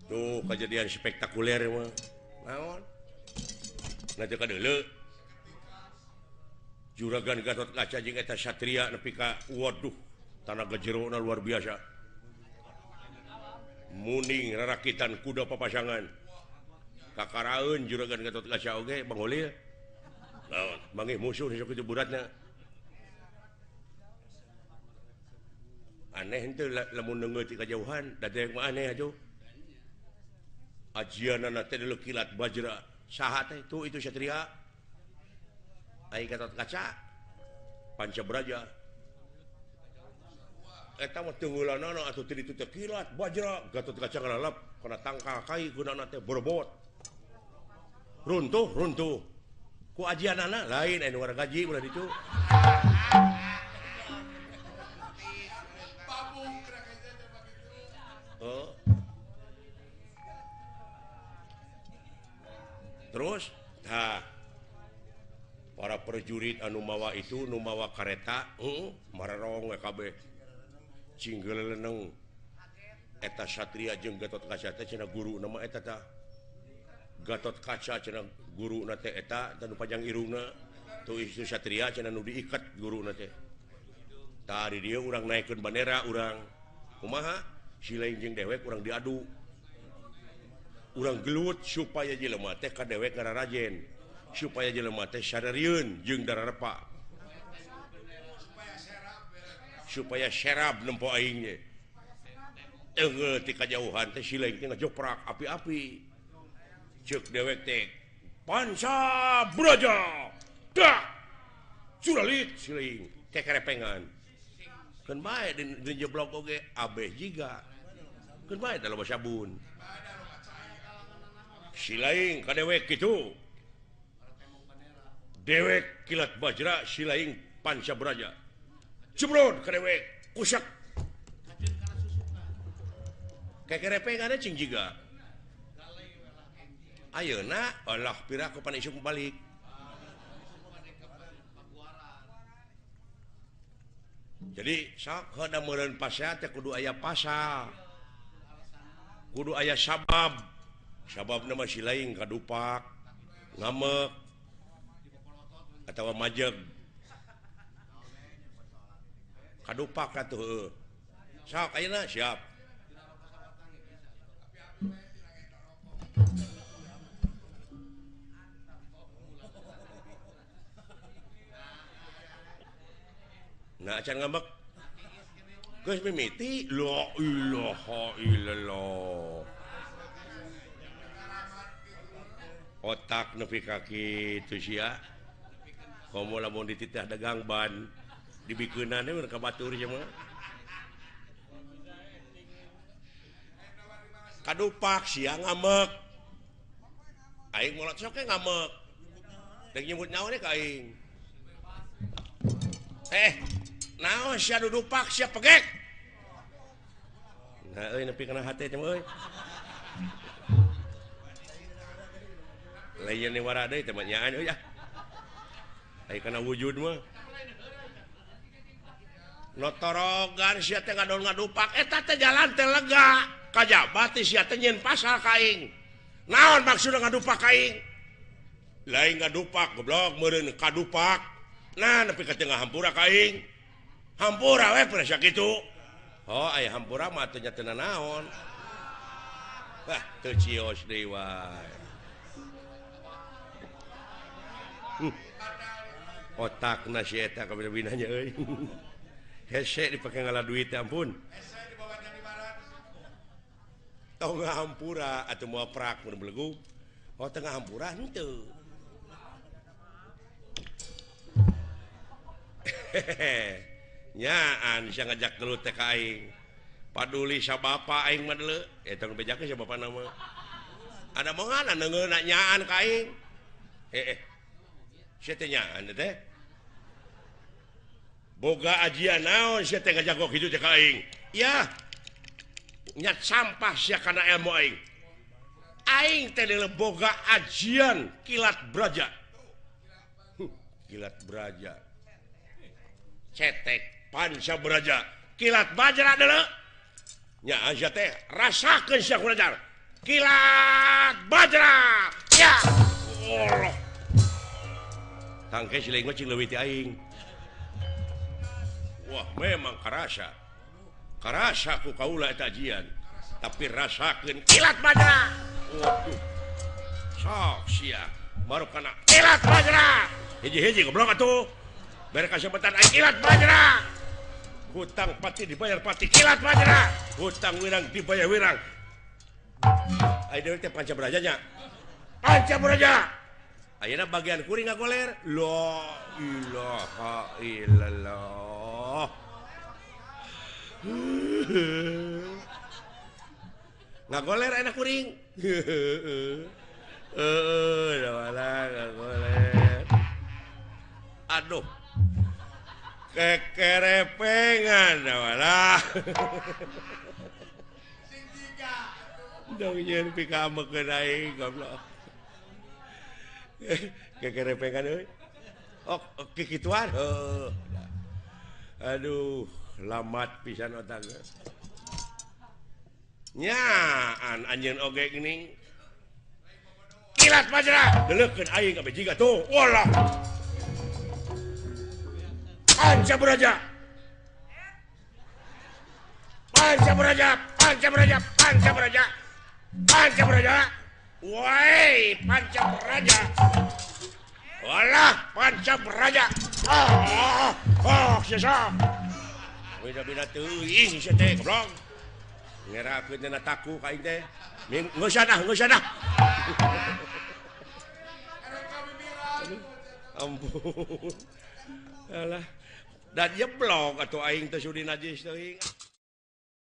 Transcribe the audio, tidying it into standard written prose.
Tuh kejadian spektakuler mah. Naon? Nah teu kadeuleu. Juragan Gatot Kaca jeung eta satria nepi ka waduh tanaga jerona luar biasa. Muning rarakitan kuda papasangan. Kakaraeun Juragan Gatot Kaca oge Bang Holil. Naon? Manggih musuh sok kitu buratna. Aneh henteu lamun neungeut ti kajauhan da teh mah aneh atuh. Ajianana teh deuleu kilat bajra. Saha teh tuh itu satria. Ai Gatot Kaca Panca Braja. Eta mah teuheulanana atuh teu ditu teh kilat bajra. Gatot Kaca ngalalap kana tangkal kai gunana teh borbot. Runtuh runtuh. Ku ajianana lain anu wargaji ulah ditu. Oh. Terus tah para prajurit anu mawa itu nu mawa kareta mararong we kabeh cinggeleneng eta satria jeung Gatot Kaca teh cenah guru nama eta tah Gatot Kaca cenah guruna teh eta nu panjang irungna tuh itu satria cenah nu diikat guruna teh tah di dieu urang naikeun bandera urang kumaha si lain jeung dewek urang diadu urang gelut supaya jelema teh ka dewek ngararajen supaya jelema teh sadarieun jeung dararepa supaya serab nempo aing ge teunggeul ti kajauhan teh si lain teh ngajoprak api-api ceuk dewek teh Panca Braja dak curalit si lain teh karepengan keun bae di jeblok oge abeh jiga keun bae da loba sabun si lain ka dewek kitu dewek kilat bajra si lain Panca Braja jebrot ka dewek kusak kekerepengane cing jiga ayeuna Allah pira ku pan isuk balik jadi sok heuda meureun pasea teh kudu aya pasal kudu aya sabab sababna mah si lain kadupak ngamek atawa majeg kadupak atuh heueuh sok ayeuna siap nah acan ngambek geus mimiti la ilaha illallah otak nepi ka kitu sia komo lamun dititah dagang ban dibikeunana we ka batur sia mah kadupak sia ngamek aing molot sok ngamek deuk nyebut naon ka aing naon sia dudupak sia pegek nah euy nepi kana hate teh euy lain ni wara deui teh mah nyaan euy ah ai kana wujud mah notorogan sia teh ngadon ngadupak eta teh jalan teh lega kajaba teh sia teh nyieun pasal ka aing naon maksudna ngadupak ka aing lain ngadupak goblok meureun kadupak nah nepi ka tengah hampura ka aing hampura we pernah sakitu oh aya hampura mah teh nya teu nanaon wah teu cios deui wae. Otak na si eta kabina-binanya euy. Hese dipake ngala duit ampun. Hese dibawa dari barat. Tong hampura atuh moal prak mun belegug. Oh tengah hampura henteu. Nyaan sia ngajak gelut teh ka aing. Paduli sa bapa aing mah deuleu. Eta nu bejakeun sa bapana mah. Ada mongan neungeuna nyaan ka aing. Sia teh nyaan teh. Boga ajian naon sia teh ngajago kitu teh ka aing. Yah. Nyat sampah sia kana ilmu aing. Aing teh deuleu boga ajian kilat braja. Kilat braja. Cetek panca braja. Kilat bajra deuleu. Nya sia teh rasakeun sia ku ajar. Kilat Bajra. Ya. Allah. Tangke si leuwih cing leuwih ti aing. Wah, memang karasa. Karasa ku kaula eta ajian. Tapi rasakeun kilat Bajra. Waduh. Sok sia. Baru kana kilat Bajra. Hiji-hiji goblok atuh. Bere kasepetan aing kilat Bajra. Hutang pati dibayar pati kilat Bajra. Hutang wirang dibayar wirang. Ayo deui teh panca beraja nya. Panca beraja. Ayeuna bagian kuring ngagoler. La ilaha illallah. Ngagoler enak kuring. Heeh, ngagoler. Aduh. Kekerepengan walah. Dong nyeun pikamekeun aing goblok. Kekerepengan euy. Oh, kikituan. Heuh. Aduh, lamat pisan otak. Nyaan anjeun oge geuning. Kilat Bajra, deuleukeun aing kabeh jiga tuh. Walah. Panca Beraja. Panca Beraja, Panca Beraja, Panca Beraja. Panca Beraja. Woi, Panca Beraja. Walah, Panca Beraja. Ah, oh, sesa. Beda-beda teuing sia teh goblok. Ngerakeun dina taku ka aing teh. Geus ah, geus ah. Ampun. Alah. Dan jeblok atuh aing teh sudi najis teuing.